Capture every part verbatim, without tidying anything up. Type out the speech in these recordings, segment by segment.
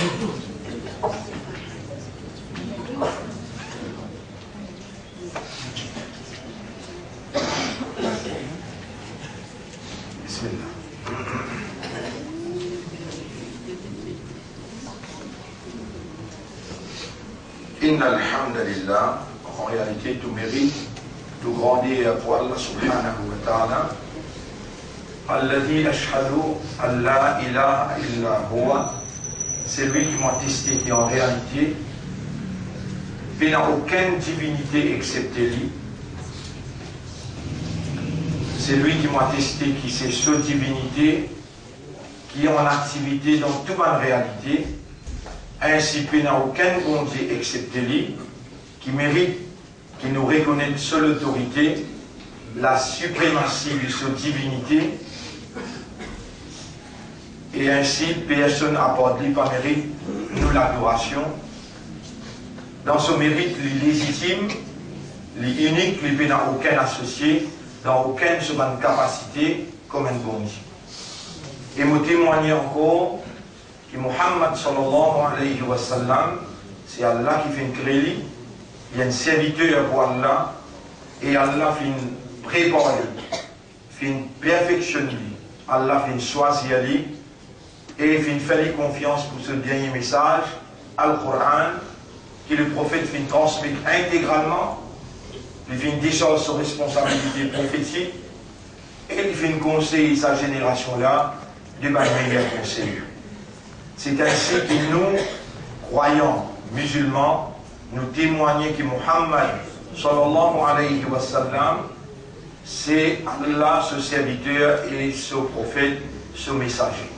Bismillah. Inna alhamdulillah, an realite, tou merit, tou grander pou Allah subhanahu wa ta'ala. Alladhi ashhadu an la ilaha illa huwa, selwi ki mo ateste ki an realite, pena okenn divinite exsepte li. Selwi ki mo ateste ki se so divinite ki an aktivite dan tou bann realite, ensi pena okenn Bondie exsepte li, ki merit ki nou rekonet so lotorite, lasipremasi de so divinite, e ensi personn apar li pa merit nou ladorasion. Dan so merit, li lezitim, li inik, li pena okenn asosie, dan okenn so bann kapasite kom enn Bondie. E mo temwagne ankor ki Muhammad sallallahu alayhi wa sallam, se Allah ki finn kre li, li enn serviter pou Allah, e Allah finn prepar li, finn perfeksionn li, Allah finn swazir li, e finn fer li konfians pou so dernie mesaz, Al-Quran, ki leprofet finn transmet integralman, li finn desarz so responsabilite profetik, e li finn konsey sa zenerasion la de bann meyer konsey. Se ensi ki nou, krwayan mizilman, nou temwagne ki Muhammad, sallallahu alayhi wa sallam, se Allah so serviter e so profet, so mesaze.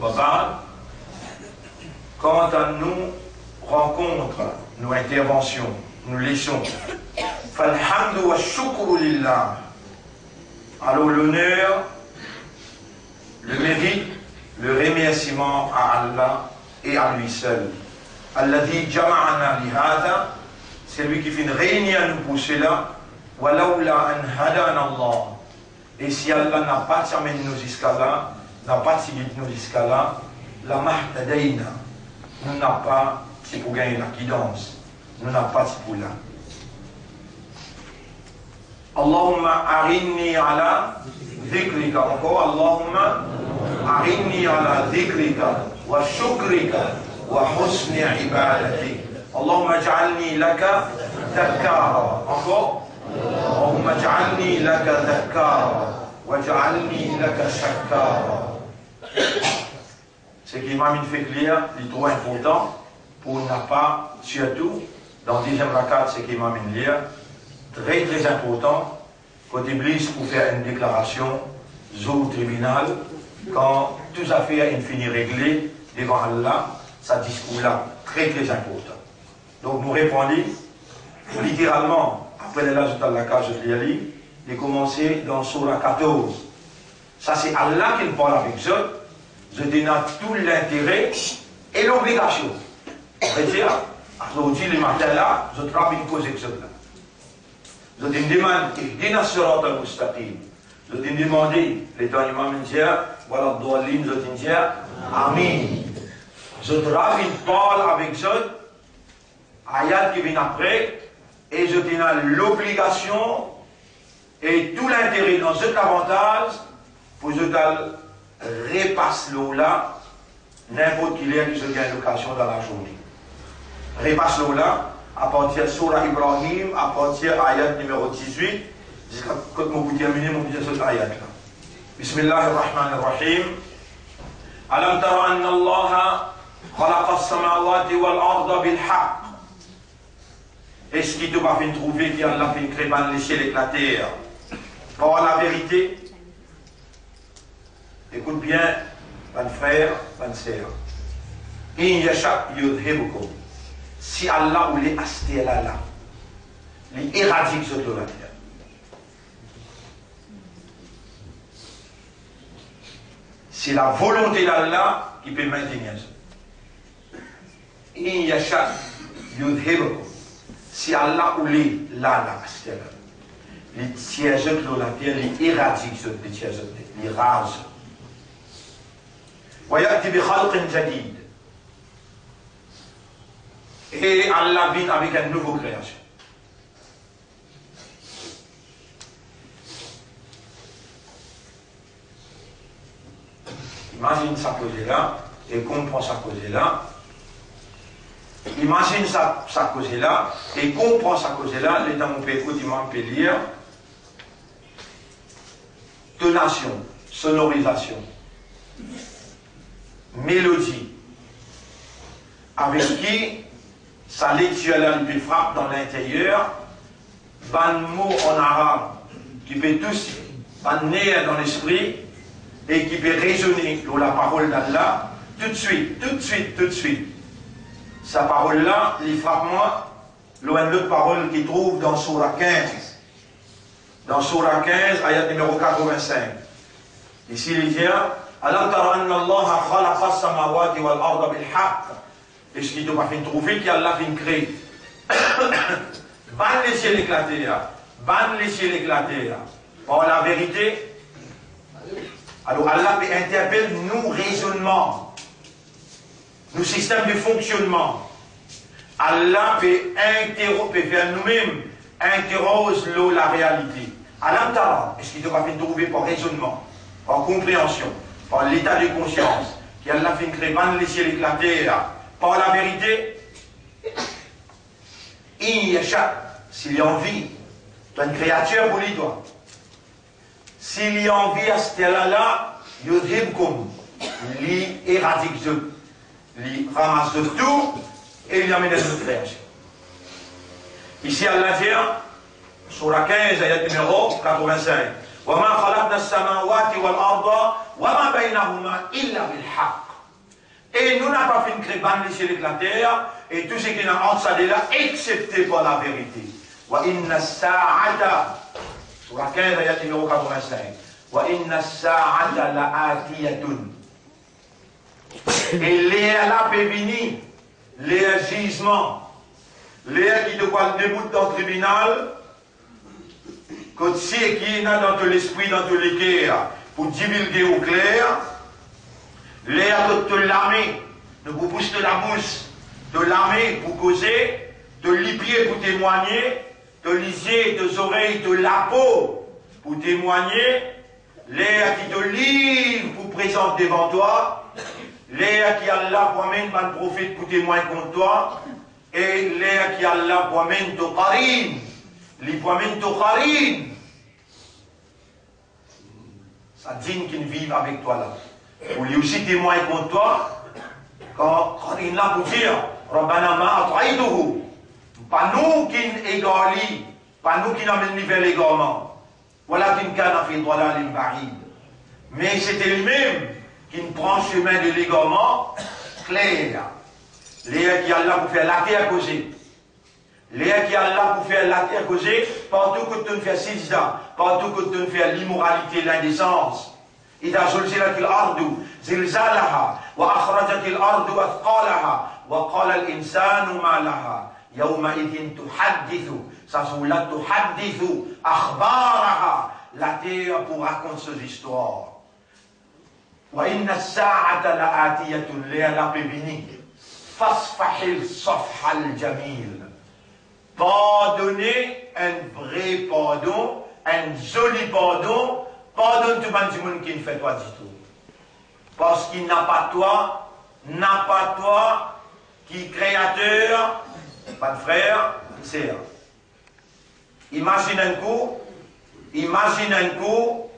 Wa ba'd, kanta nou rankont, nou intervansion, nou leson, falhamdu wa shukru lillah. Alor, loner, lemerit, leremersiman a Allah e a li sel. Alladhi jama'ana li hadha, selwi ki finn reynir nou pou sela, wa lawla an hadana Allah, e si Allah napa ti amenn nou ziska la, napa ti gid nou ziska la, lamahtadayna, nou napa ti pou gagn lagidans, nou napa ti pou la. Allahumma a'inni ala dhikrika. Ankor, Allahumma a'inni ala dhikrika wa shukrika wa husni ibadatik. Allahumma ij'alni laka dhakkara. Ankor, Allahumma ij'alni laka dhakkara waj'alni laka shakkara. Seki imam inn fek lir, li tro inportan pou napa, sirtou dan deziem rakat, seki imam inn lir, tre, tre inportan, kot Iblis pou fer enn deklarasion zour tribinal, kan tou zafer inn fini regle devan Allah, sa diskour la tre, tre inportan. Donk, nou repran li, literalman, apre lerla zot al lakaz, zot lir li, li koumanse dan soura katorz. Sa se Allah ki parl avek zot, zot ena tou lintere e lobligasion. Savedir, azordi lematin la, zot Rab inn koz ek zot la. Zot inn demann, ihdina siratal mustaqim. Zot inn demande, letan imam inn dir, wala dhalin, zot inn dir, amin. Zot Rab inn parl avek zot, ayat ki vinn apre, e zot ena lobligasion e tou lintere dan zot lavantaz pou zot al repas lor la, ninport ki ler ki zot gagn lokazion dan lazourne. Repas lor la, apartir soura Ibrahim, apartir ayat nimero dizwit, ziska kot mo pou termine, mo pou dir zot ayat la. Bismillahir Rahmanir Rahim. Alam tara anna Allaha khalaqas samawati wal arda bil haqq. Eski to pa finn trouve ki Allah finn kre bann lesiel ek later par laverite? Ekout bien, bann frer, bann ser. In yasha yudhhibkum. Si Allah oule, aster la la, li eradik zot lor later. Se lavolonte d'Allah ki pe mintenir zot. In yasha yudhhibkum. Si Allah oule, la la, aster la, li tir zot lor later, li eradik zot, li tir zot net, li raz zot. Wa ya'ti bi khalqin jadid. E Allah vinn avek enn nouvo kreasion. Imazinn sa koze la, e konpran sa koze la. Imazinn sa, sa koze la, e konpran sa koze la, letan nou pe ekout imam pe lir. Tonasion, sonorizasion, melodi, avek ki sa lektir la li pe frap dan linteryer, bann mo an arab ki pe tous bann ner dan lespri e ki pe rezone lor laparol d'Allah, toutswit, toutswit, toutswit, sa parol la, li frap mwa lor enn lot parol ki trouv dan soura kinz. Dan soura kinz, ayat nimero katrevin-sink. Isi, li dir, "Alam tara anna Allaha khalaqa as-samawati wal arda bil haqq." Eski to pa finn trouve ki Allah finn kre bann lesiel ek later, bann lesiel ek later, par laverite? Alor, Allah pe interpel nou rezonnman, nou sistem de fonksionnman. Allah pe intero-, pe fer noumem interoz lor larealite. Alam tara, eski to pa finn trouve par rezonnman, par konpreansion, par leta de konsians, ki Allah finn kre bann lesiel ek later par laverite? In yasha, si li anvi, to enn kreatir pou li, twa. Si li anvi aster la, la, yudhibkum, li eradik zot, li ramas zot tou, e li amenn enn lot kreasion. Isi, Allah dir, soura kinz, ayat nimero katrevin-sink, "Wa ma khalaqna as-samawati wal arda wa ma baynahuma illa bil haqq." E nou napa finn kre bann lesiel ek later, e tou seki ena ant sa de la, exsepte par laverite. Wa inna as-sa'ata, soura kinz, ayat nimero katrevin-sink. Wa inna as-sa'ata la atiyatun. E ler la pe vini, ler zizman, ler ki to pou al debout dan tribinal, kot seki ena dan to lespri, dan to leker, pou divilge okler, ler kot to lame, nou pou pous to labous, to lame pou koze, to lipie pou temwagne, to lizie, to zorey, to lapo pou temwagne, ler ki to liv pou prezant devan twa, ler ki Allah pou amenn bann profet pou temwagn kont twa, e ler ki Allah pou amenn to qarin, li pou amenn to qarin, sa djinn ki'nn viv avek twa la, pou li osi temwagn kont twa, kan qarin la pou dir, "Rabbana ma atghaytuhu," pa nou ki'nn egar li, pa nou ki'nn amenn li ver legarman, "walakin kana fi dalalin ba'id." Me se ti limem ki'nn pran semin de legarman kler. Ler ki Allah pou fer later koze, ler ki Allah pou fer later koze, partou kot to'nn fer sijda, partou kot to'nn fer limoralite, lindesans. Idha zulzilatil ardu zilzalaha, wa akhrajatil ardu athqalaha, wa qalal insanu ma laha, yawma idhin tuhaddithu, sa zour la tuhaddithu akhbaraha, later pou rakont so zistwar. Wa inna as-sa'ata la atiyatun, ler la pe vini. Fasfahis safhal jamil. Pardone enn vre pardon, enn zoli pardon, pardonn tou bann dimoun ki'nn fer twa ditou. Parski napa twa, napa twa ki kreater, bann frer, bann ser. Imazinn enn kou, imazinn enn kou,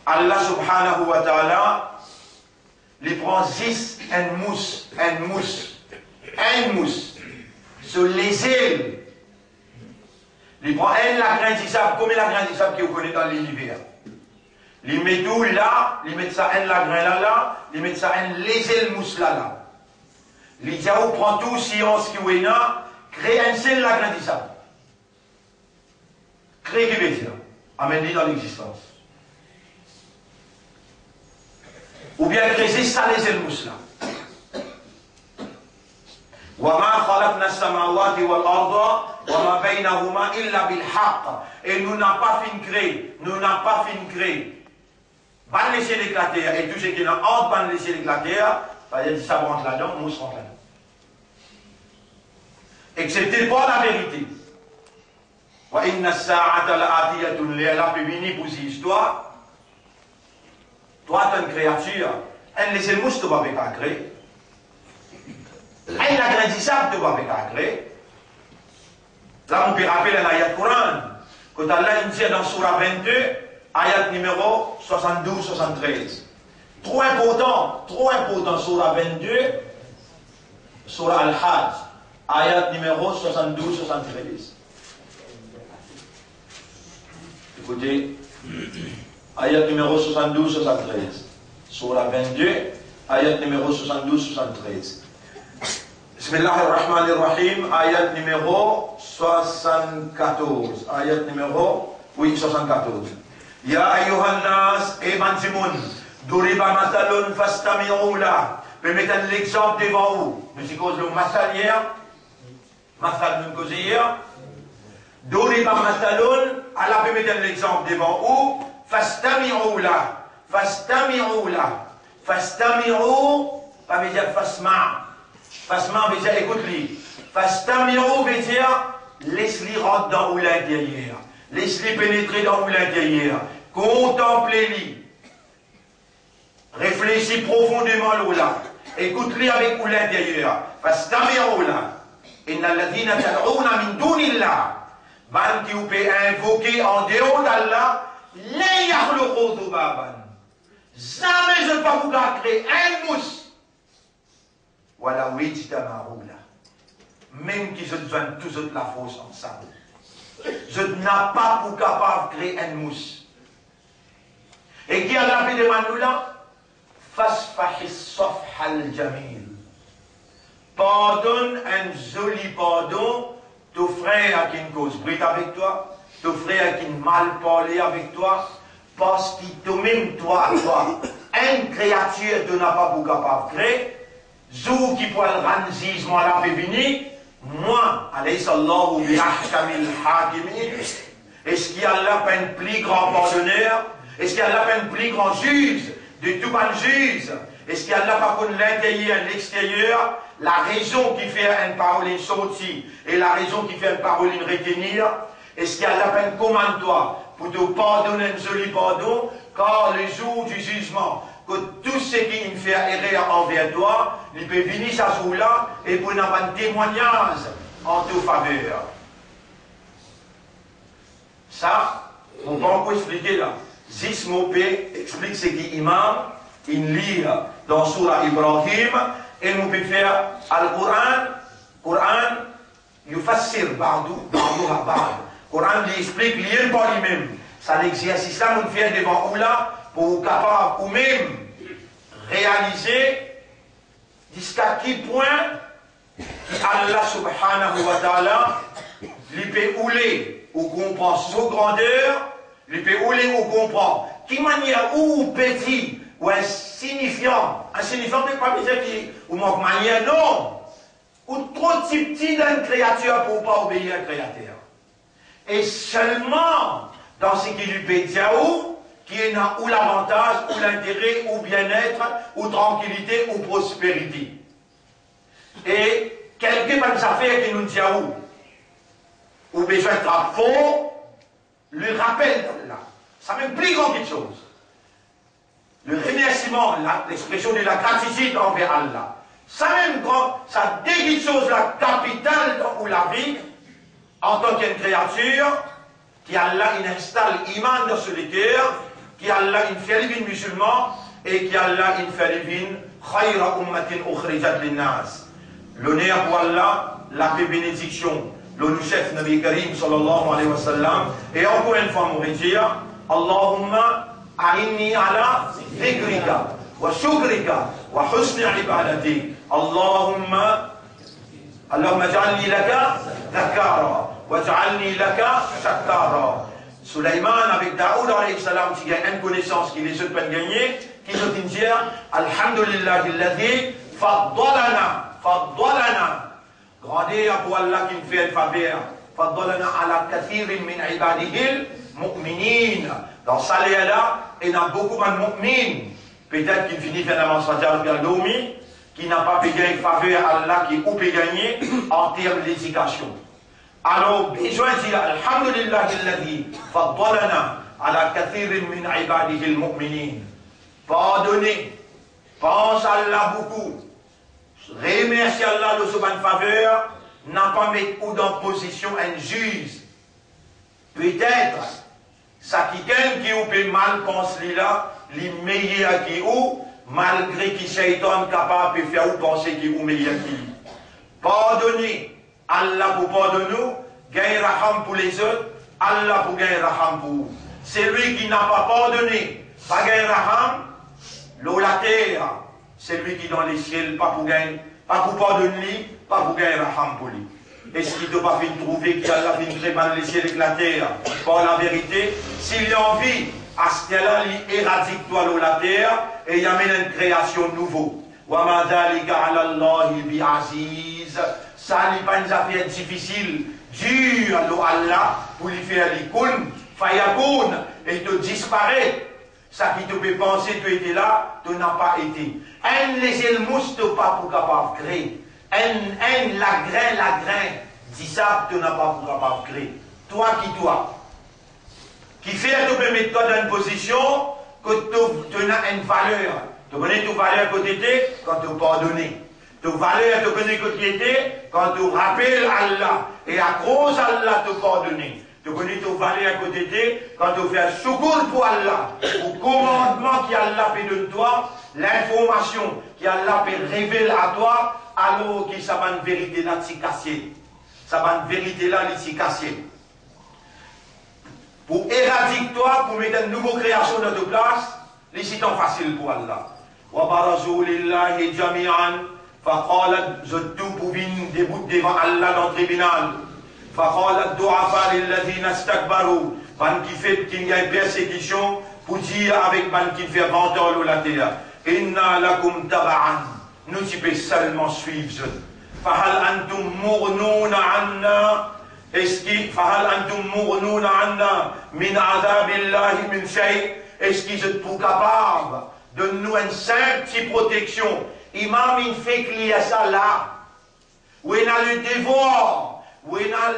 Allah subhanahu wa ta'ala, li pran zis enn mous, enn mous, enn mous, so lezel. Li pran enn lagrin disab, konbien lagrin disab ki ou kone dan liniver? Li met ou la, li met sa enn lagrin la la, li met sa enn lezel mous la la. Li dir ou pran tou sians ki ou ena, kre enn sel lagrin disab. Kre ki vedir amenn li dan lexistans. Oubien kre zis sa lezel mous la. Wa ma khalaqna as-samawati wal arda wa ma baynahuma illa bil haqq. E nou napa finn kre, nou napa finn kre bann lesiel ek later e tou seki ena ant bann lesiel ek later, savedir disab rant ladan, mous rant ladan. Excepte par laverite. Wa inna as-sa'ata la'atiyatun, ler la pe vini pou ziz twa. Twa, to enn kreatir, enn lesiel mous to pa pe kav kre. Enn lagrin disab to pa pe kav kre. La, mo pe rapel enn ayat Koran, kot Allah inn dir dan soura vennde, ayat nimero swasanndouz, swasanntrez. Tro inportan, tro inportan, soura vennde, soura Al-Hajj, ayat nimero swasanndouz, swasanntrez. Ekoute, ayat nimero swasanndouz, swasanntrez. Soura vennde, ayat nimero swasanndouz, swasanntrez. Bismillahir Rahmanir Rahim, ayat nimero swasannkatorz. Ayat nimero, wi, swasannkatorz. Ya ayyuhan nas, e bann dimoun, duriba masalun fastami'u lah. Pe met enn lexanp devan ou. Nou ti koz lor masal yer. Masal nou koze yer. Duriba masalun, Allah pe met enn lexanp devan ou, fastami'u lah, fastami'u lah, fastami'u, pa vedir fasma'. Fasma' vedir ekout li. Fastami'u vedir les li rant dan ou linteryer, les li penetre dan ou linteryer, kontanple li. Reflesi profondeman lor la. Ekout li avek ou linteryer. Fastami'u lah. Innal ladhina tad'una min dunillah. Bann ki ou pe invoke andeor d'Allah, lan yakhluqu dhubaban. Zame zot pa pou kav kre enn mous. Walaw ijtama'u lah. Mem ki zot zwenn tou zot lafors ansam, zot napa pou kapav kre enn mous. E ki Allah pe demann nou la? Fasfahis safhal jamil. Pardonn enn zoli pardon to frer ki'nn koz brit avek twa, to frer ki'nn mal parle avek twa, parski tomem twa, twa, enn kreatir to napa pou kapav kre, zour ki pou al rann zizman la pe vini, mwa, alaysa Allahu bi ahkamil hakimin, eski Allah pa enn pli gran pardoner? Eski Allah pa enn pli gran ziz de tou bann ziz? Eski Allah pa konn linteryer, lexteryer, larezon ki fer enn parol inn sorti e larezon ki fer enn parol inn retenir? Eski Allah pa inn komann twa pou to pardonn enn zoli pardon? Kar le zour di zizman, kot tou seki inn fer erer anver twa, li pe vini sa zour la e pou ena bann temwagnaz an to faver. Sa, mo pa ankor explike la. Zis mo pe explik seki imam inn lir dan soura Ibrahim, e mo pe fer Al-Quran, Quran yufassir ba'du, ba'duha ba'd. Quran li explik li mem par limem. Sa lexersis la mo fer devan ou la, pou ou kapav ou mem realize ziska ki pwin ki Allah subhanahu wa ta'ala, li pe oule ou konpran so grander, li pe oule ou konpran ki manier ou peti, ou insinifian. Insinifian, me pa bizin ki ou mank manier, non. Ou tro tipti dan enn kreatir pou ou pa obeir Kreater. E selman dan seki li pe dir ou, ki ena ou lavantaz, ou lintere, ou bienet, ou trankilite, ou prosperite. E kelke bann zafer ki nou dir ou, ou bizin trap for, le rapel d'Allah. Sa mem pli gran kiksoz. Le remersiman, la, lexpresion de lagratitid anver Allah. Sa mem gran, sa de kiksoz la kapital dan ou lavi, antan ki enn kreatir, ki Allah inn instal iman dan so leker, ki Allah inn fer li vinn mizilman, e ki Allah inn fer li vinn khayra ummatin ukhrijat linnas. Loner pou Allah, lape, benediksion lor nou sef Nabi Karim sallallahu alayhi wa sallam. E ankor enn fwa mo redir, Allahumma a'inni ala dhikrika wa shukrika wa husni ibadatik. Allahumma, Allahumma ij'alni laka dhakkara waj'alni laka shakkara. Sulayman avek Daoud alayhi salam ti gagn enn konesans ki lezot pa'nn gagne, ki zot inn dir, Alhamdulillahi alladhi faddalana, faddalana. Grander pou Allah ki'nn fer faver, faddalana ala kathirin min ibadihil mu'minin. Dan sa ler la, Ena boukou bann mu'min, petet ki fini fer namaz fajr, pe al dormi, ki napa pe gagn faver Allah ki ou pe gagne an term ledikasion. Alor, bizin dir, "Alhamdulillahi alladhi faddalana ala kathirin min ibadihi al-mu'minin." Pardone, pans Allah boukou, remersie Allah lor so bann faver, napa met ou dan pozision enn ziz. Petet, sa kikenn ki ou pe mal pans li la, li meyer ki ou, malgre ki Seytann kapav pe fer ou panse ki ou meyer ki li. Pardone, Allah pou pardonn ou, gagn raham pou lezot, Allah pou gagn raham pou ou. Selwi ki napa pardone, pa gagn raham, lor later, selwi ki dan lesiel pa pou gagn, pa pou pardonn li, pa pou gagn raham pou li. Eski to pa finn trouve ki Allah finn kre bann lesiel ek later par laverite? Si li anvi, aster la li eradik twa lor later e li amenn enn kreasion nouvo. Wa ma dhalika ala Allahi bi aziz. Sa li pa enn zafer difisil, dir lor Allah pou li fer li kun fayakun, e to disparet. Sa ki to pe panse to ete la, to napa ete. Enn lesel mous to pa pou kapav kre. Enn, enn lagrin, lagrin disab to napa pou kapav kre. Twa ki twa. Kifer to pe met twa dan enn pozision kot to, to ena enn valer. To kone to valer kot ete kan to pardone. To valer to kone kot li ete kan to rapel Allah. E akoz Allah to pardone. To kone to valer kot ete kan to fer soukour pou Allah, pou komandman ki Allah pe donn twa, linformasion ki Allah pe revel a twa, alor ki sa bann verite la ti kasiet. Sa bann verite la, li ti kasiet. Pou eradik twa, pou met enn nouvo kreasion dan to plas, li sitan fasil pou Allah. Wa barazu lillahi jamian, faqala, zot tou pou vinn debout devan Allah dan tribinal. Faqala duafa lilladhina istakbaru, bann ki feb, ki gagn persekision, pou dir avek bann ki fer vantar lor later, inna lakum tabaan, nou ti pe selman swiv zot. Fahal antum mughnouna anna, eski, fahal antum mughnouna anna min azabillahi min shay, eski zot pou kapav donn nou enn sinp ti proteksion? Imam inn fek lir sa la. Ou ena ledevwar, ou ena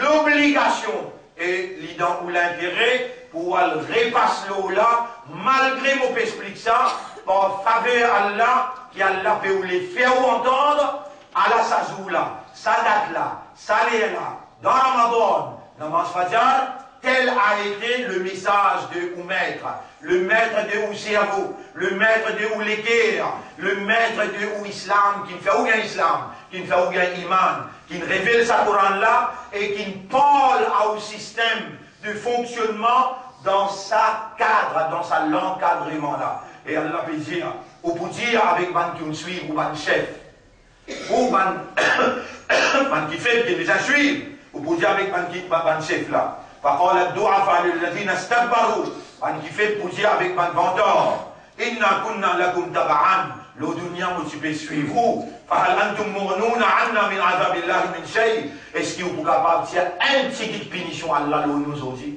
lobligasion, e li dan ou lintere pou al repas lor la, malgre mo pe explik sa, par faver Allah, ki Allah pe oule fer ou antann, ala sa zour la, sa dat la, sa ler la, dan Ramadan, namaz Fajr, tel a ete le mesaz de ou met, le met de ou servo, le met de ou leker, le met de ou Islam, ki fer ou gagn Islam, ki fer ou gagn iman, ki revel sa Koran la e ki parl a ou sistem de fonksionnman dan sa kad, dan sa lankadreman la. E Allah pe dir, ou pou dir avek bann ki ou swiv, ou bann sef, ou bann, bann ki feb, ki bizin swiv, ou pou dir avek bann ki, bann, bann sef la. Faqala duafa lilladhina istakbaru, bann ki feb pou dir avek bann vantar, inna kunna lakum tabaan, lor dunya mo ti pe swiv ou, fahal antum mughnouna anna min azabillahi min shay, eski ou pou kapav tir enn tigit pinision Allah lor nou zordi?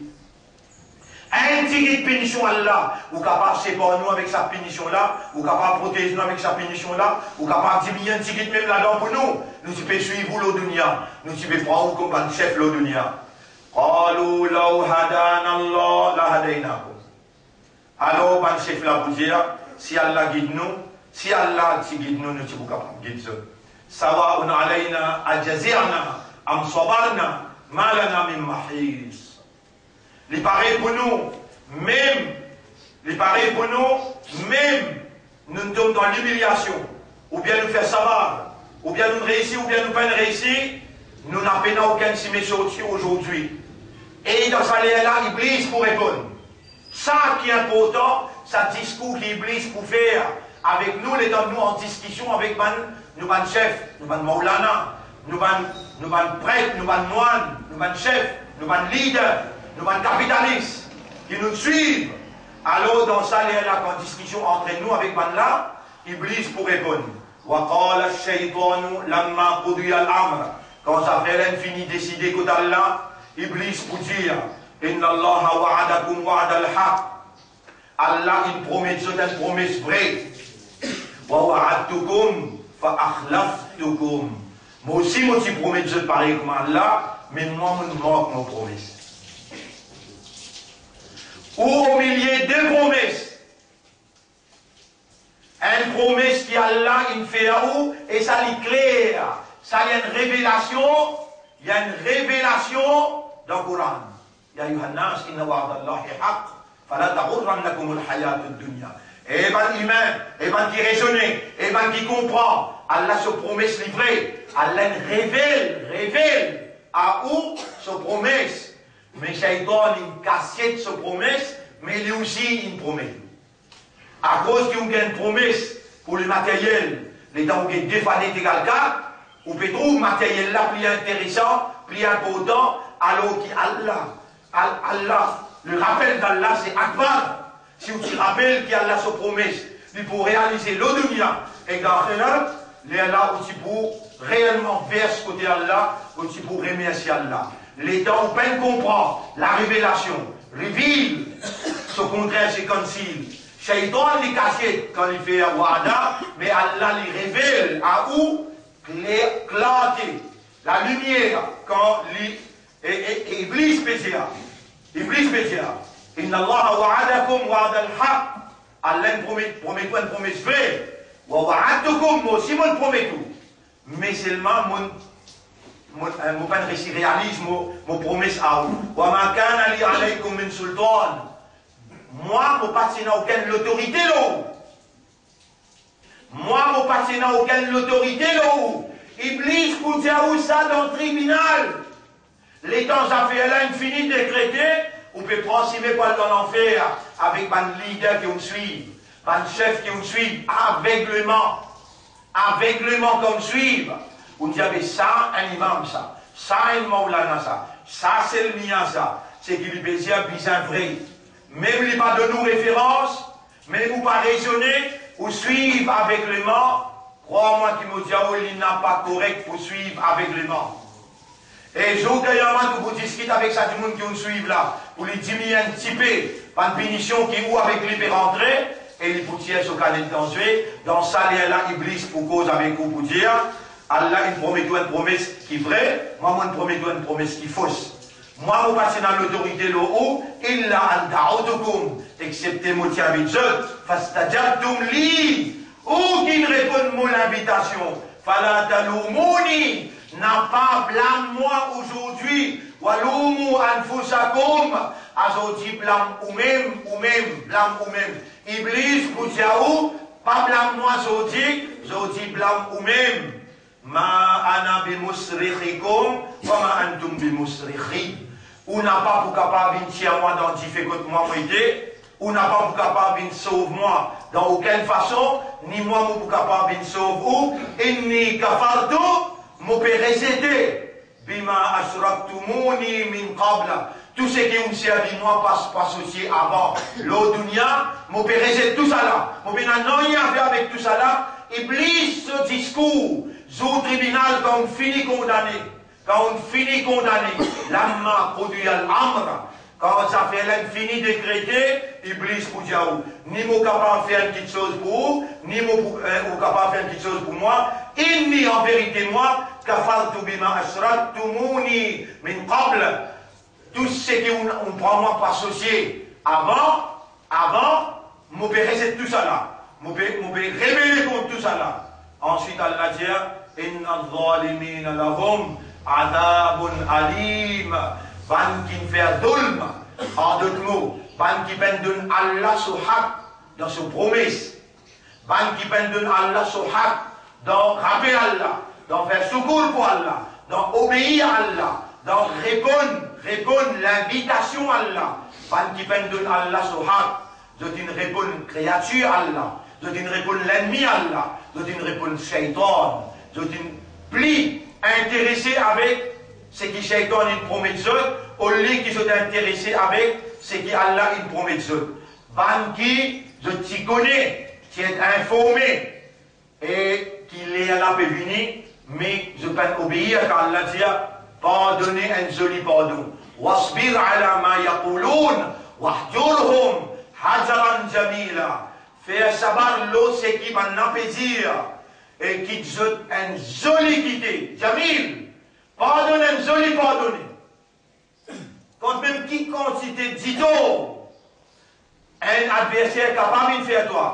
Enn tigit pinision Allah, ou kapav separ nou avek sa pinision la, ou kapav protez nou avek sa pinision la, ou kapav diminn enn tigit mem ladan pou nou? Nou ti pe swiv ou lor dunya, nou ti pe pran ou kouma bann sef lor dunya. Qalu law hadana Allah lahadaynakum. Alor bann sef la pou dir, si Allah gid nou, si Allah ti gid nou, nou ti pou kapav gid zot. Sawaun alayna ajazina am sabarna, ma lana min mahis. Li parey pou nou, mem, li parey pou nou, mem nou tom dan limiliasion, oubien nou fer sabar, oubien nou reisi, oubien nou pa'nn reisi, nou napa okenn sime sorti azordi. E dan sa ler la, Iblis pou reponn. Sa ki inportan, sa diskour ki Iblis pou fer avek nou, letan nou an diskision avek bann, nou bann sef, nou bann maulana, nou bann, nou bann pret, nou bann mwann, nou bann sef, nou bann lider, nou bann kapitalis ki nou swiv. Alor, dan sa ler la, kan diskision ant nou avek bann la, Iblis pou reponn, wa qala ash-shaytanu lamma qudiya al-amr. Kan zafer la inn fini deside kot Allah, Iblis pou dir, inna Allaha wa'adakum wa'dal haqq. Allah inn promet zot enn promes vre. Wa wa'adtukum fa akhlaftukum. Mwa osi mo ti promet zot parey kouma Allah, me mwa mo mank mo promes. Ou omilie de promes. Enn promes ki Allah inn fer ou, e sa li kler, sa li enn revelasion, li enn revelasion dan Koran. Ya ayyuhan nas, inna wa'dallahi haqq, fala taghurrannakumul hayatud dunya. E bann imin, e bann ki rezone, e bann ki konpran, Allah so promes li vre, Allah inn revel, revel a ou so promes. Me Shaytan inn kasiet so promes, me li osi inn promet. Akoz ki ou gagn promes pou lemateryel, letan ou gagn de fwa de egal kat, ou pe trouv materyel la pli interesan, pli inportan, alor ki Allah, Al-, Allah, le rapel d'Allah se akbar. Si ou ti rapel ki Allah so promes, li pou realize lor dunya ek dan axirat, lerla ou ti pou reelman vers kote Allah, ou ti pou remersie Allah. Letan ou pa'nn konpran larevelasion, reveal, so kontrer se conceal. Shaytan li kasiet kan li fer wa'da, me Allah li revel a ou kler, klarte, lalimier kan li, e, e, e Iblis pe dir, Iblis pe dir, inna Allaha wa'adakum wa'dal haqq, Allah inn promet, promet ou enn promes vre, wa wa'adtukum, mwa osi mo'nn promet ou. Me selman mo'nn, mo'nn, eh, mo pa'nn resi realiz mo, mo promes a ou. Wa ma kana li alaykum min sultan. Mwa, mo pa ti ena okenn lotorite lor ou. Mwa, mo pa ti ena okenn lotorite lor ou. Iblis pou dir ou sa dan tribinal. Letan zafer la inn fini dekrete, ou pe pran sime pou al dan lanfer avek bann lider ki ou'nn swiv, bann sef ki ou'nn swiv, avegleman. Avegleman ki ou'nn swiv. Ou'nn dir, be sa enn imam sa, sa enn maulana sa, sa se enn mia sa, seki li pe dir bizin vre. Mem li pa donn ou referans, mem ou pa rezone, ou swiv avegleman, krwar mwa ki mo dir ou, li napa korek pou swiv avegleman. E zour kiyamat ou pou diskit avek sa dimoun ki ou'nn swiv la, pou li dimini enn tipe bann pinision ki ou avek li pe rantre, e li pou tir so kanet danze. Dan sa ler la, Iblis pou koz avek ou pou dir, Allah inn promet ou enn promes ki vre, mwa mo'nn promet ou enn promes ki fos. Mwa, mo pa ti ena lotorite lor ou, illa an da'awtukum, exsepte mo ti invit zot, fastajabtum li, ou ki'nn reponn mo linvitasion, fala talumuni, napa blam mwa azordi, walumu anfusakum, azordi blam oumem, oumem, blam oumem. Iblis pou dir ou, pa blam mwa zordi, zordi blam oumem. Ma ana bimusrikhikum, wa ma antum bimusrikhi. Ou napa pou kapav vinn tir mwa dan dife kot mwa mo ete, ou napa pou kapav vinn sov mwa dan okenn fason, ni mwa mo pou kapav vinn sov ou. Inni kafartu, mo pe rezete, bima ashraktumuni min qabl, tou seki ou'nn servi mwa pa, pa asosie avan lor dunia, mo pe rezet tousala, mo pena nanye afer avek tousala. Iblis so diskour zour tribinal, kan ou'nn fini kondane, kan ou'nn fini kondane, lamma qudiyal amr, kan zafer la inn fini dekrete, Iblis pou dir ou, ni mo kapav fer enn kiksoz pou ou, ni mo pou, eh, ou kapav fer enn kiksoz pou mwa. Inni, an verite mwa, kafartu bima ashraktumuni min qabl, tou seki ou, ou pran mwa pou asosie avan, avan, mo pe rezet tousala, mo pe, mo pe rebele kont tousala. Answit, Allah dir, inna zalimina lahum adabun alim. Bann ki'nn fer zulm, an dot mo, bann ki pa'nn donn Allah so hak dan so promes, bann ki pa'nn donn Allah so hak dan rapel Allah, dan fer soukour pou Allah, dan obeir Allah, dan reponn, reponn linvitasion Allah, bann ki pa'nn donn Allah so hak, zot inn reponn kreatir Allah, zot inn reponn lennmi Allah, zot inn reponn Shaytan, zot inn pli interese avek seki Shaytan inn promet zot, olie ki zot interese avek seki Allah inn promet zot. Bann ki zot ti kone, ti et informe, e ki ler la pe vini, me zot pa'nn obeir, kan Allah dir, pardone, enn zoli pardon. Wasbir ala ma yaqulun, wahjurhum Hajran jamila, fer sabar lor seki bann la pe dir, e kit zot enn zoli kite. Jamil, pardonn, enn zoli pardone. Kantmem ki kantite ditor enn adverser kapav vinn fer twa,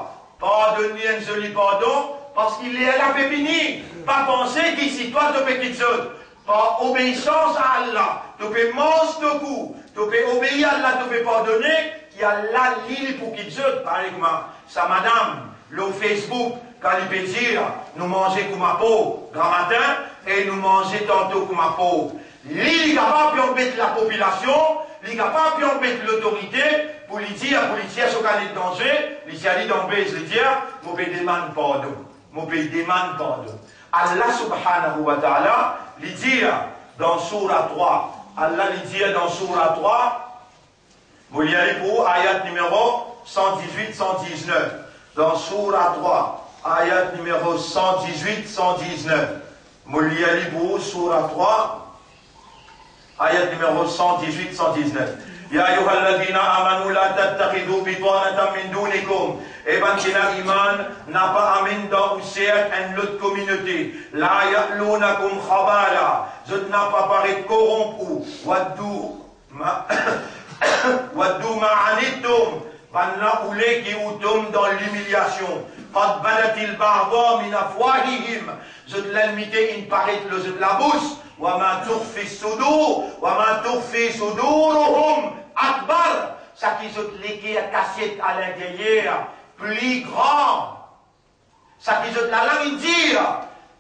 pardonn li enn zoli pardon, parski ler la pe vini. Pa panse ki si twa to pe kit zot, par obeisans a Allah, to pe manz to kou, to pe obeir Allah, to pe pardone, ki Allah li, li pou kit zot. Parey kouma sa madam lor Facebook, kan li pe dir, nou manze kouma pork gramatin e nou manze tanto kouma pork. Li, li kapav pe anbet lapopilasion, li kapav pe anbet lotorite, pou li dir, pou li tir so kanet danze, li tir li dan bez, li dir, mo pe demann pardon, mo pe demann pardon. Allah subhanahu wa ta'ala, li dir dan soura trwa, Allah, li dir dan soura trwa, mo lir li pou ou, ayat nimero san dizwit, san diznef. Dan soura trwa, ayat nimero san dizwit, san diznef. Mo lir li pou ou, soura trwa, ayat nimero san dizwit, san diznef. Ya ayyuhalladhina amanu la tattakhidhu bitanatan min dunikum. E bann ki ena iman, napa amenn dan ou serk enn lot kominote. La ya'lunakum khabala. Zot napa paret koronp ou. Waddu ma, waddu ma anittum, bann la oule ki ou tom dan limiliasion. Qad badatil baghdha'u min afwahihim, zot lennmite inn paret lor zot labous. Wa ma tukhfi sudur, wa ma tukhfi suduruhum akbar, seki zot leker kasiet alinteryer pli gran. Seki zot lalang inn dir,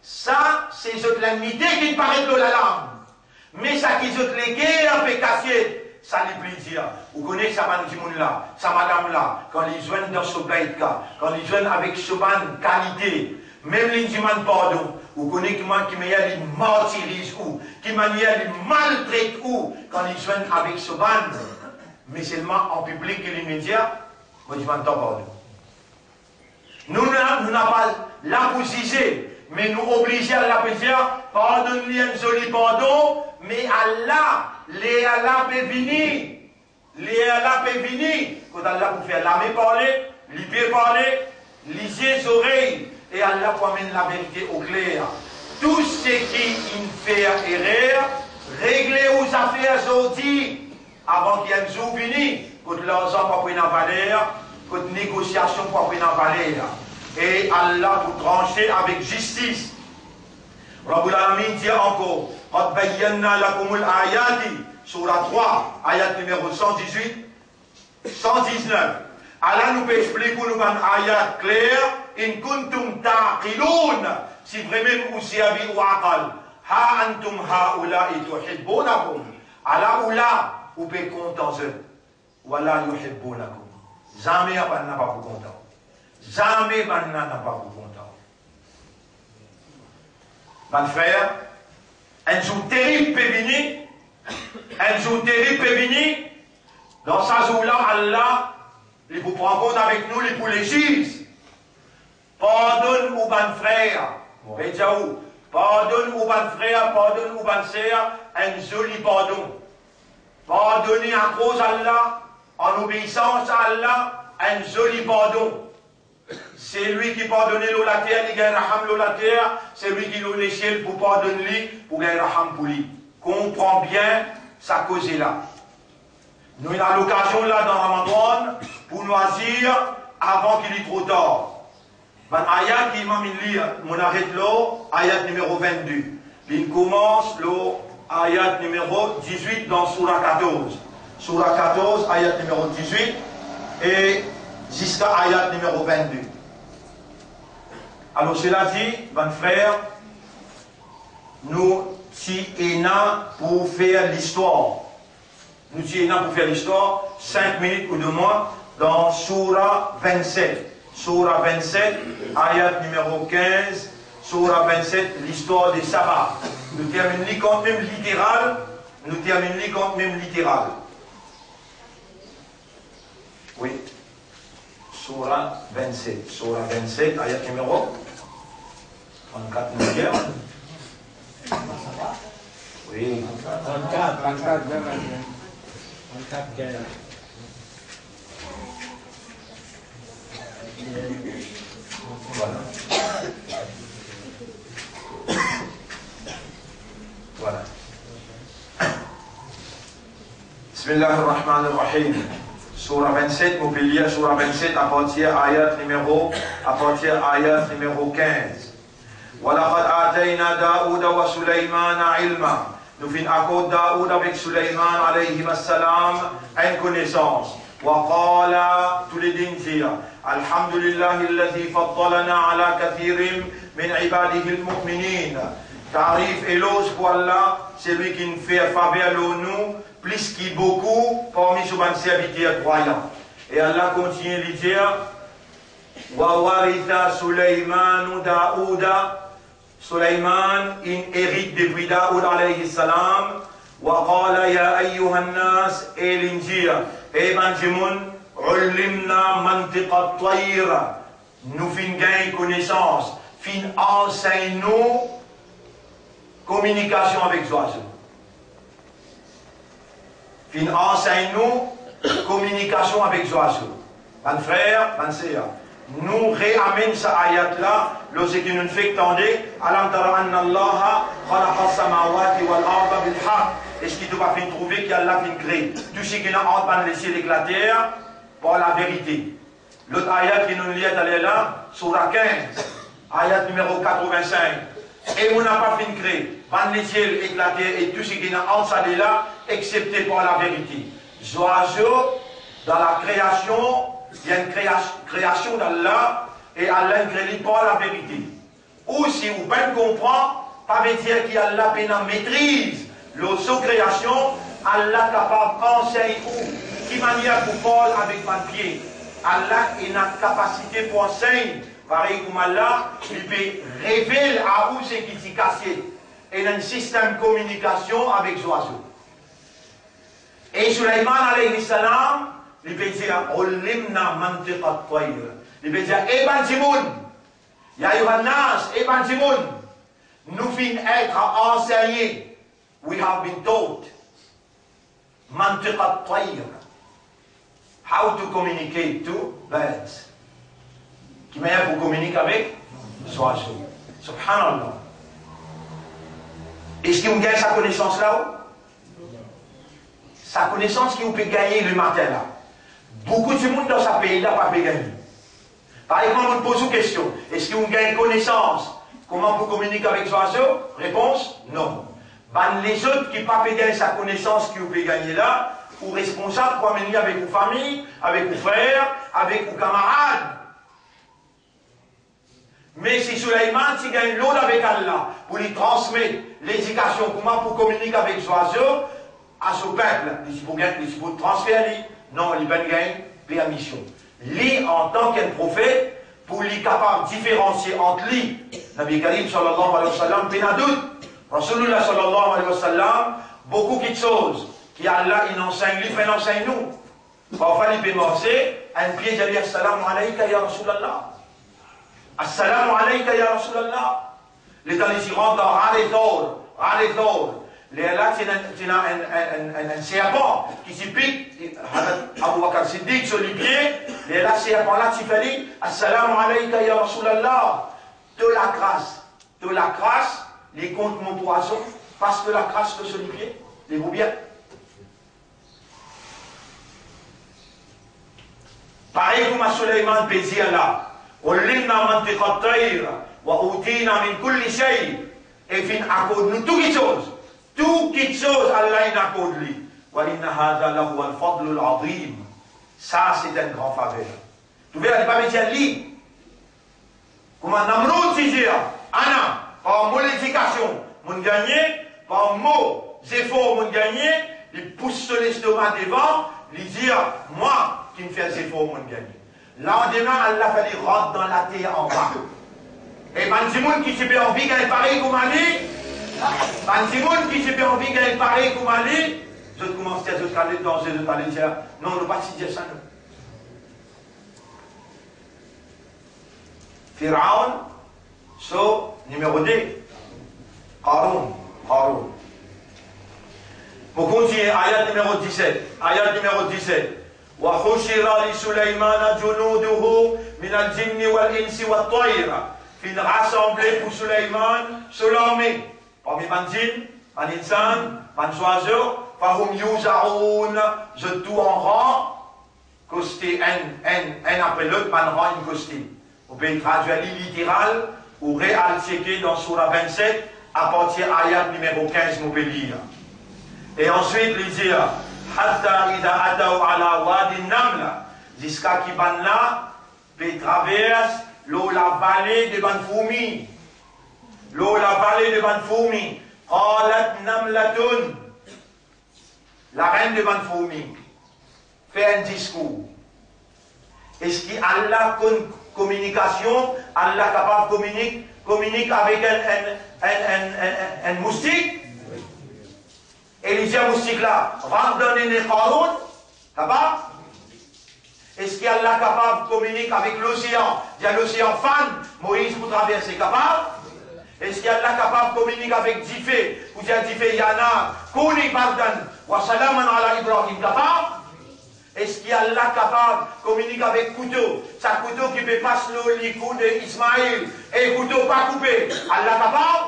sa se zot lennmite ki paret lor lalang. Me seki zot leker pe kasiet, sa li pli dir. Ou kone sa bann dimoun la, sa madam la, kan li zwenn dan so beyt ka, kan li zwenn avek so bann kalite, mem li dimann pardon, ou kone ki man-, ki manier li martiriz ou, ki manier li maltret ou, kan li zwenn avek so bann. Me selman an piblik ki li vinn dir, mo dimann twa pardon. Nou, nou, nou napa la pou zize, me nou oblize, Allah pe dir, pardonn li enn zoli pardon, me Allah, ler la pe vini, ler la pe vini, kot Allah pou fer lame parle, lipe parle, lizie, zorey, e Allah pou amenn laverite okler. Tou seki inn fer erer, regle ou zafer zordi, avan ki enn zour vini, kot larzan pa pou ena valer, kot negosiasion pa pou ena valer, e Allah pou transe avek zistis. Rabbul Alamin dir ankor, "Qad bayyana lakumul ayati", soura trwa, ayat nimero san dizwit, san diznef. Ala nou pe explik ou nou bann ayat kler, "in kuntum taqilun", si vremem ou servi ou akal. "Ha antum haula'i tuhibbunahum", ala ou la, ou pe kontan zot. "Wa la yuhibbunakum". Zame bann la pa pou kontan. Zame bann la pa pou kontan. Bann frer, enn zour terib pe vini, enn zour terib pe vini, dan sa zour la, Allah, li pou pran kont avek nou, li pou leziz. Pardonn ou bann frer, mo redir ou, pardonn ou bann frer, pardonn ou bann ser, enn zoli pardon. Pardone akoz Allah, an obeisans a Allah, enn zoli pardon. Selwi ki pardone lor later, li gagn raham lor later, selwi ki lor lesiel pou pardonn li, pou gagn raham pou li. Konpran bien sa koze la. Nou ena lokazion la dan Ramadan pou nou azir avan ki li tro tar. Bann ayat ki imam inn lir, mo aret lor ayat nimero vennde. Li koumans lor ayat nimero dizwit dan soura katorz. Soura katorz, ayat nimero dizwit e ziska ayat nimero vennde. Alor, sela di, bann frer, nou ti ena pou fer listwar. Nou ti ena pou fer listwar, sink minit ou de mwa, dan soura vennset. Soura vennset, ayat nimero kinz, soura vennset, listwar de Saba. Nou terminn li kantmem literal, nou terminn li kantmem literal. Wi. Soura vennset. Soura vennset, ayat nimero trannkat, nou lir. Wi. Trannkat, trannkat, bien, bien. Trannkat, bien. Voilà. Voilà. Bismillahir Rahmanir Rahim. Soura vennset, mo pe lir soura vennset, apartir ayat nimero, apartir ayat nimero kinz. Wa laqad atayna Daouda wa Sulaymana ilma. Nou finn akord Daoud avek Sulayman, alayhim assalam, enn konesans. Wa qala, toulede inn dir, Alhamdulillahi allazi faddalana ala kathirin min ibadihil mu'minin. Tarif, eloz pou Allah, selwi ki'nn fer faver lor nou plis ki boukou parmi so bann serviter krwayan. E Allah kontigne, li dir, Wa waritha Sulaymanu Daouda. Sulayman inn erit depi Daoud alayhi salam. Wa qala ya ayyuhan nas, e li'nn dir, e bann dimoun, ullimna mantiqat tayr. Nou finn gagn konesans, finn ansegn nou kominikasion avek zwazo. Finn ansegn nou kominikasion avek zwazo. Bann frer, bann ser, nou reamenn sa ayat la, lor seki nou fek tande, Alam tara anna Allaha khalaqa samawati wal arda bil haq. Eski to pa finn trouve ki Allah finn kre tou seki ena ant bann lesiel ek later par laverite? Lot ayat ki nou lir taler la, soura kinz, ayat nimero katrovin-sink. E mo napa finn kre bann lesiel ek later e tou seki ena ant sa de la, exepte par laverite. Zwazo, dan lakreasion, li enn krea-, kreasion d'Allah, e Allah inn kre li par laverite. Ou si ou pa'nn konpran, pa ve dir ki Allah pena metriz lor so kreasion. Allah kapav ansegn ou ki manier pou parl avek bann pie. Allah ena kapasite pou ansegn, parey kouma Allah, li pe revel a ou seki ti kasiet. Ena enn sistem kominikasion avek zwazo. E Sulayman alayhi salam, li pe dir, "Ullimna mantiqat tayr." Li pe dir, e bann dimoun, Ya ayyuhan nas, e bann dimoun, nou finn et ansegne, we have been taught, mantiqat tayr, how to communicate to birds. Ki manier pou kominike avek zwazo. Subhanallah. Eski ou gagn sa konesans la ou? Sa konesans ki ou pe gagne lematin la, boukou dimoun dan sa pei la pa pe gagne. Par exanp, nou poz ou kestion, eski ou gagn konesans kouma pou kominike avek zwazo? Repons, non. Bann lezot ki pa pe gagn sa konesans ki ou pe gagne la, ou responsab pou amenn li avek ou fami, avek ou frer, avek ou kamarad. Me si Sulayman ti gagn lord avek Allah pou li transmet ledikasion kouma pou kominike avek zwazo a so pep, li ti pou gagn, li ti pou transfer li? Non, li pa'nn gagn permision. Li, antan ki enn profet, pou li kapav diferansie ant li, Nabi Karim sallallahu alayhi wa sallam, pena dout, Rasoulillah sallallahu alayhi wa sallam, boukou kitsoz ki Allah inn ansegn li, pa'nn ansegn nou. Parfwa li pe marse, enn pie dir li, "Assalamu alayka ya Rasulallah. Assalamu alayka ya Rasulallah." Letan li ti rant dan Ghaar Thawr, Ghaar Thawr, lerla ti ena, ti ena enn, enn, enn, enn, enn serpan ki ti pik Hazrat Abu Bakr Siddiq so lipie, lerla serpan la ti fer li, "Assalamu alayka ya Rasulallah." To lagras, to lagras, li kont mo pwazon, pas to lagras lor so lipie, li pou bien. Parey kouma Sulayman pe dir la, "Ullimna mantiqat tayr, wa utina min kulli shay." E finn akord nou tou kitsoz. Tou kitsoz Allah inn akord li. "Wa inna hadha lahuwal fadlul azim." Sa, se enn gran faver. Trouve, li pa pe dir li. Kouma Namroud ti dir, ana, par mo ledikasion, mo'nn gagne, par mo zefor, mo'nn gagne, li pous so lestoma devan, li dir, mwa ki'nn fer zefor, mo'nn gagne. Landime, Allah fer li rant dan later anba. E bann dimoun ki ti pe anvi gagn parey kouma li, bann dimoun ki ti pe anvi gagn parey kouma li, zot koumans tir zot kalot dan ze, zot ale dir, non, nou pa ti dir sa, non. Firaon, so nimero de. Qaroun, Qaroun. Mo kontigne, ayat nimero diset. Ayat nimero diset. "Wa hushira li Sulaymana junuduhu Minal jinni wal insi wat tayr, finn rasanble pou Souleyman so larme, parmi bann jinn, bann insan, bann zwazo, fahum yuzaun, zot tou an ran, koste enn, enn, enn apre lot, bann ran inn koste. Ou pe tradwir li literal, ou re al tcheke dan soura vennset, apartir ayat nimero kinz, mo pe lir. E answit, li dir, hatta iza ataw ala wadi namla, ziska ki bannla pe travers lor lavale de bann fourmi. Lor lavale de bann fourmi. Qalat namlatun, larenn de bann fourmi, fer enn diskour. Eski Allah konn kominikasion? Allah kapav kominik, kominik avek enn, enn, enn, enn, enn, enn, enn moustik? E li dir moustik la, rant dan nene Qaroun, kapav? Eski Allah kapav kominik avek losean, dir losean fann, Moiz pou traverse, kapav? Eski Allah kapav kominik avek dife, pou dir dife, ya nar, kouni bardan wa salaman ala Ibrahim, kapav? Eski Allah kapav kominik avek kouto, sa kouto ki pe pas lor likou de Ismail, e kouto pa koupe, Allah kapav?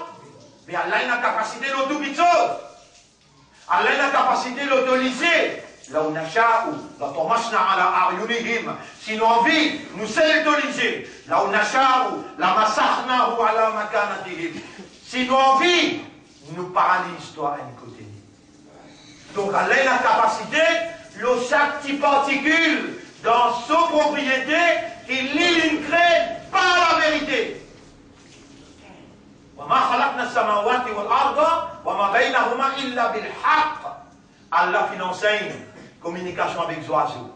Me Allah ena kapasite lor tou kitsoz. Allah ena kapasite, lotorize. Law nasha'u latamasna ala a'yunihim. Si nou anvi, nou sel lotorize. Law nasha'u lamasahnahum ala makanatihim. Si nou anvi, nou paraliz twa enn kote. Donk, Allah ena kapasite lor sak ti partikil dan so propriete ki li, linn kre par laverite. Wa ma khalaqna samawati wal arda wa ma baynahuma illa bil haq. Allah finn ansegn kominikasion avek zwazo.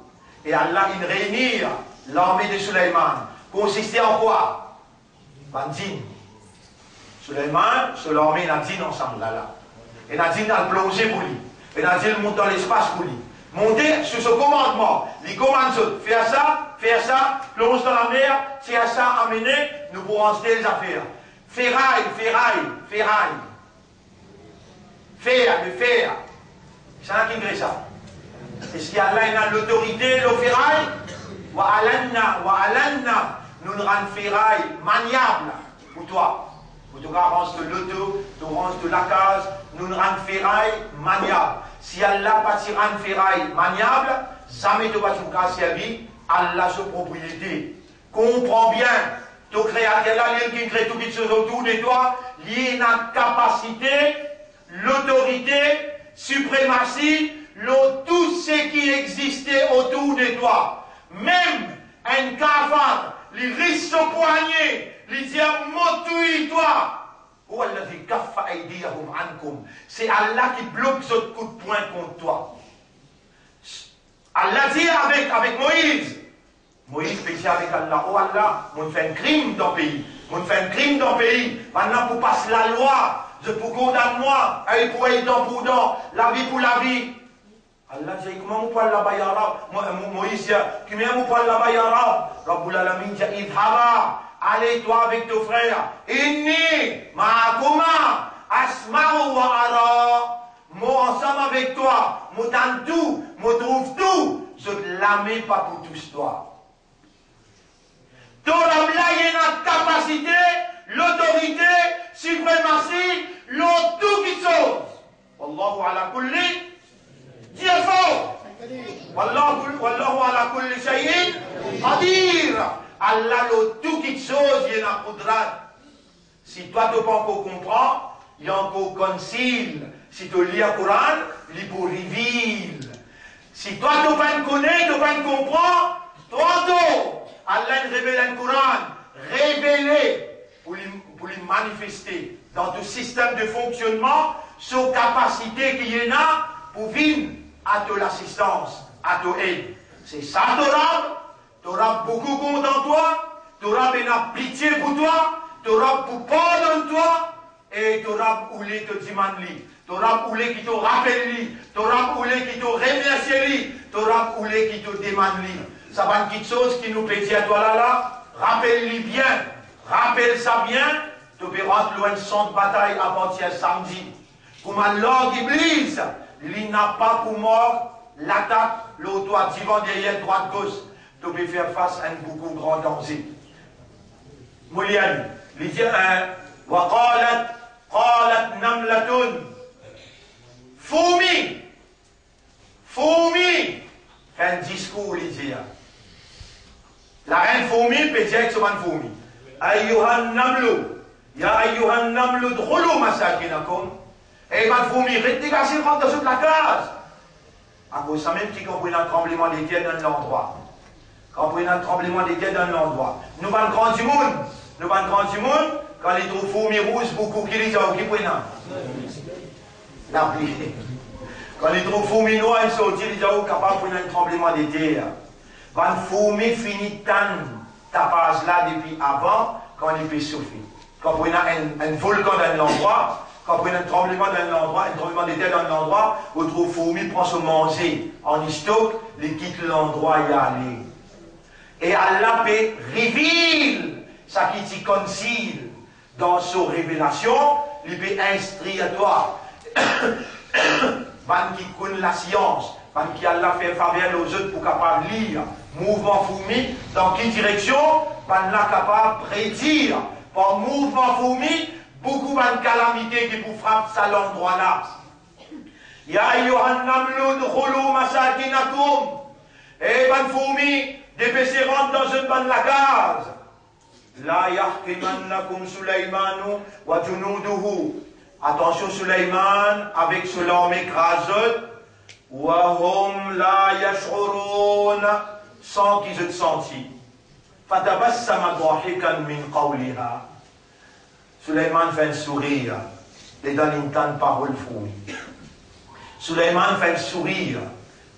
E Allah inn reini larme de Souleyman. Konsiste an kwa? Bann jinn. Souleyman, so larme, ena jinn ansam la la. Ena jinn al plonze pou li. Ena jinn mont dan lespas pou li. Monte sou so komandman. Li komann zot, fer sa, fer sa, plonz dan lamer, tir sa, amene, nou pou rans tel zafer. Feray, feray, feray. Fer, le fer. Kisannla ki kre sa? Eski Allah ena lotorite lor feray? Wa alanna, wa alanna, nou rann feray maniab pou twa. Pou to kapav rans to loto, to rans to lakaz, nou rann feray maniab. Si Allah pa ti rann feray maniab, zame to pa ti pou kapav servi Allah so propriete. Konpran bien, to Kreater la, li ki kre tou kitsoz otour de twa, li ena kapasite, lotorite, sipremasi lor tou seki existe otour de twa. Mem enn kafar, li ris so pwagne, li dir, "Mo touy twa." Huwa allazi kaffa aydiyahum ankum. Se Allah ki blok zot kout pwin kont twa. Allah dir avek, avek Moiz, Moiz pe dir avek Allah, "O Allah, mo'nn fer enn krim dan pei. Mo'nn fer enn krim dan pei. Bannla pou pas lalwa, zot pou kondann mwa, ey pou ey, dan pou dan, lavi pou lavi." Allah dir, "Kouma mo pou al laba, ya Rab?" Mo, Mo, Moiz dir, "Kouma mo pou al laba, ya Rab?" Rabbul Alamin dir, "Idhaba, ale twa avek to frer. Inni ma'akuma asma'u wa ara." Mo ansam avek twa, mo tann tou, mo trouv tou, zot lame pa pou tous twa. To Rab la, li ena kapasite, lotorite, sipremasi lor tou kitsoz. Wallahu ala kulli, dir for. Wallahu, wallahu ala kulli shay'in qadir. Allah lor tou kitsoz, li ena koudrat. Si twa to pa ankor konpran, li ankor conceal. Si to lir Koran, li pou reveal. Si twa to pa'nn kone, to pa'nn konpran, twa to, Allah inn revel enn Koran, revele pou li, pou li manifeste dan to sistem de fonksionnman, so kapasite ki li ena pou vinn a to lasistans, a to ed. Se sa to Rab, to Rab boukou kontan twa, to Rab ena pitie pou twa, to Rab pou pardonn twa, e to Rab oule to dimann li, to Rab oule ki to rapel li, to Rab oule ki to remersie li, to Rab oule ki to demann li. Sa bann kitsoz ki nou pe dir twa la la, rapel li bien, rapel sa bien, to pe rant lor enn sant batay apartir samdi. Kouma larg Iblis, li napa pou mark latak lor twa divan, deryer, drwat, gos. To pe fer fas a enn boukou gran danze. Mo lir li, li dir, eh, wa qalat, qalat namlatun. Fourmi, fourmi, fer enn diskour, li dir. Larenn fourmi pe dir ek so bann fourmi, ayyuhan namlu, ya ayyuhan namlu, udkhulu masakinakum. E bann fourmi, ret degage, rant dan zot lakaz. Akoz samem ki kan pou ena tranbleman de ter dan enn landrwa, kan pou ena tranbleman de ter dan enn landrwa, nou bann gran dimoun, nou bann gran dimoun, kan li trouv fourmi rouz boukou, ki li dir ou ki pou ena? Lapli. Kan li trouv fourmi nwar inn sorti, li dir ou kapav pou ena enn tranbleman de ter. Bann fourmi fini tann tapaz la depi avan, kan li pe sofe. Kan pou ena enn, enn volkan dan enn landrwa, kan pou ena enn tranbleman dan enn landrwa, enn tranbleman de ter dan enn landrwa, ou trouv fourmi pran so manze an stok, li kit landrwa, li ale. E Allah pe reveal seki ti conceal dan so revelasion, li pe instrir twa. Bann ki konn lasians, bann ki Allah fer faver lor zot pou kapav lir mouvman fourmi, dan ki direksion, bannla kapav predir par mouvman fourmi boukou bann kalamite ki pou frap sa landrwa la. Ya ayyuhan namlu udkhulu masakinakum. E bann fourmi, depese rant dan zot bann lakaz. La yahtimannakum Sulaymanu wa junuduhu. Atansion, Sulayman avek so larme kraz zot. Wa hum la yash'urun, san ki zot santi. Fatabassama dahikan min qawliha. Sulayman fer enn sourir letan linn tann parol fourmi. Sulayman fer enn sourir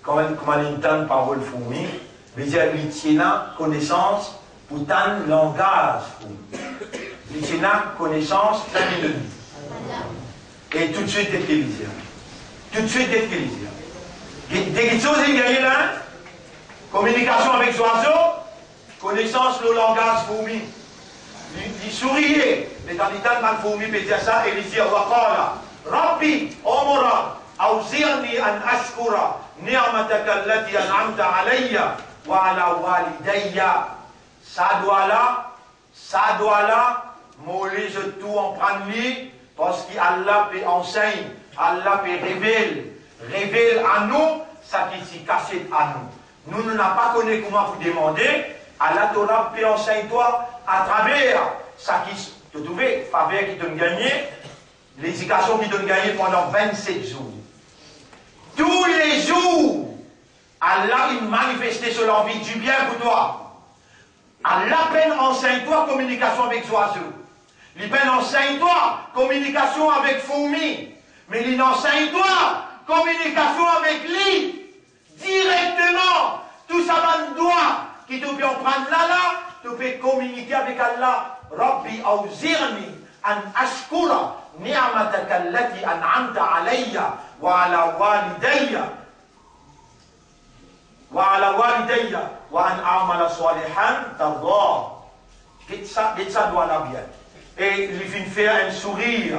kan, kan linn tann parol fourmi, vedir li ti ena konesans pou tann langaz fourmi. Li ti ena konesans feminin. E toutswit, de ki li dir? Toutswit, de ki li dir? De, de kiksoz li gagne la, hein? Kominikasion avek zwazo, konesans lor langaz fourmi. Li, li sourir letan li tann bann fourmi pe dir sa, e li dir, wa qala, Rabbi, o mo Rab, awzi'ni an ashkura ni'mataka allati an'amta alayya wa ala walidayya. Sa dwa la, sa dwa la, mo le zot tou aprann li, parski Allah pe ansegn, Allah pe revel, revel anou seki ti kasiet anou. Nou, nou napa kone kouma pou demande, Allah to Rab pe ansegn twa atraver seki, to trouve, faver ki to'nn gagne, ledikasion ki to'nn gagne pandan vennset zour. Toulezour, Allah inn manifeste so lanvi dibien pou twa. Allah pa'nn ansegn twa kominikasion avek zwazo. Li pa'nn ansegn twa kominikasion avek fourmi. Me li ansegn twa kominikasion avek li direkteman. Tou sa bann dwa ki to pe aprann la la, to pe kominike avek Allah. Rabbi awzi'ni an ashkura ni'mataka allati an'amta alayya wa ala walidayya. Wa ala walidayya wa an a'mala salihan tardah. Get sa, get sa dwa la bien. E li finn fer enn sourir,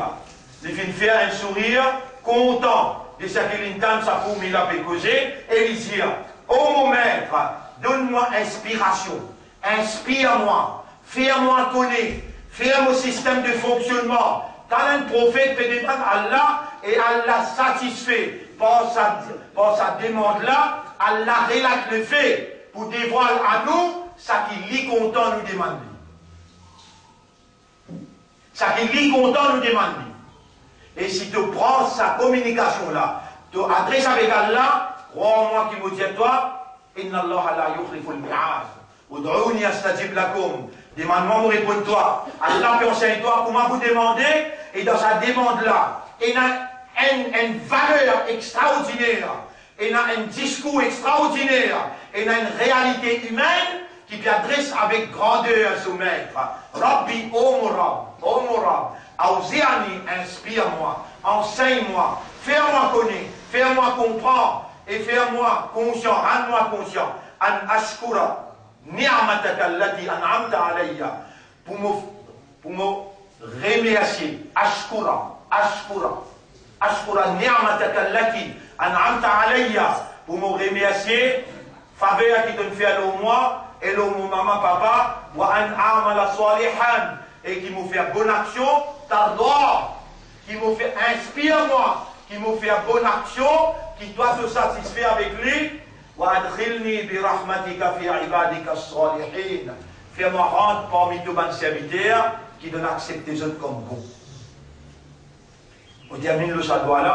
li finn fer enn sourir, kontan de seki linn tann sa fourmi la pe koze, e li dir, o mo met, donn mwa inspirasion, inspir mwa, fer mwa kone, fer mo sistem de fonksionnman. Kan enn profet pe demann Allah e Allah satisfe par sa, par sa demand la, Allah relat lefe pou devwal anou seki li kontan nou demann li. Seki li kontan nou demann li. E si to pran sa kominikasion la, to adres avek Allah, krwar mwa ki mo dir twa, inna Allaha la yukhliful mi'ad. Ud'uni astajib lakum. Demann mwa, mo reponn twa. Allah pe ansegn twa kouma pou demande, e dan sa demand la, ena enn, enn valer extraordiner, ena enn diskour extraordiner, ena enn realite imenn ki pe adres avek grander so met. Rabbi, o mo Rab, o mo Rab, awzi'ni, inspir mwa, ansegn mwa, fer mwa kone, fer mwa konpran, e fer mwa konsian, rann mwa konsian, an ashkura ni'mataka allati an'amta alayya, pou mo, pou mo remersie, ashkura, ashkura, ashkura ni'mataka allati an'amta alayya, pou mo remersie Faver ki to'nn fer lor mwa e lor mo mama, papa, wa an a'mala salihan, e ki mo fer bonn aksion, tarda, ki mo fer, inspir mwa, ki mo fer bonn aksion ki twa to satisfe avek li, wa adkhilni bi rahmatika fi ibadika salihin, fer mwa rant parmi to bann serviter ki to'nn aksepte zot kom bon. Mo terminn lor sa dwa la.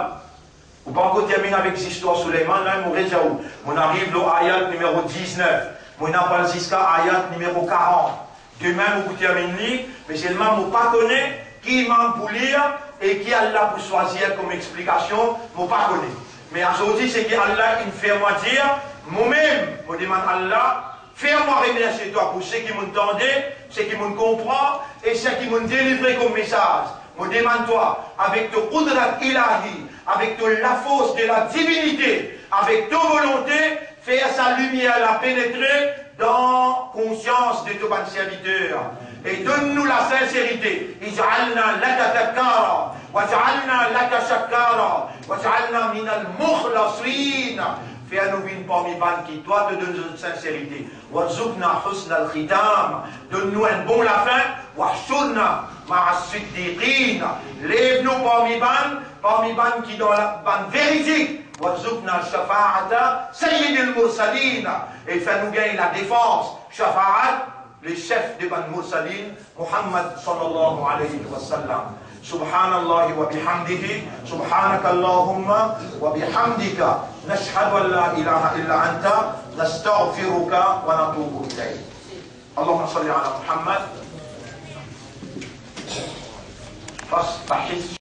Mo pa ankor terminn avek zistwar Souleyman la, mo redir ou. Mo'nn ariv lor ayat nimero diznef. Mo'nn al ziska ayat nimero karant. Demin mo pou terminn li, me selman mo pa kone ki imam pou lir e ki Allah pou swazir kom explikasion, mo pa kone. Me azordi seki Allah inn fer mwa dir, momem, mo demann Allah, fer mwa remersie twa pou seki mo'nn tande, seki mo'nn konpran e seki mo'nn delivre kom mesaz. Mo demann twa, avek to koudrat ilahi, avek to lafors de la divinite, avek to volonte, fer sa limier la penetre dan konsians de to bann serviter. E donn nou lasinserite. Ij'alna laka zakkara, waj'alna laka shakkara, waj'alna minal mukhlasin. Fer nou vinn parmi bann ki twa to donn zot sinserite. Warzuqna husnal khitam. Donn nou enn bon lafin. Wahshurna ma'a siddiqin. Lev nou parmi bann, parmi bann ki dan la, bann veridik. Warzuqna shafaata sayyidil mursalin. E fer nou gagn ladefans, shafaat, le chef de bann mursalin, Muhammad sallallahu alayhi wa sallam. Subhanallahi wa bihamdihi, subhanakallahumma wa bihamdika, nashhadu an la ilaha illa anta, nastaghfiruka wa natubu ilayk. Allahumma salli ala Muhammad. Fastahis.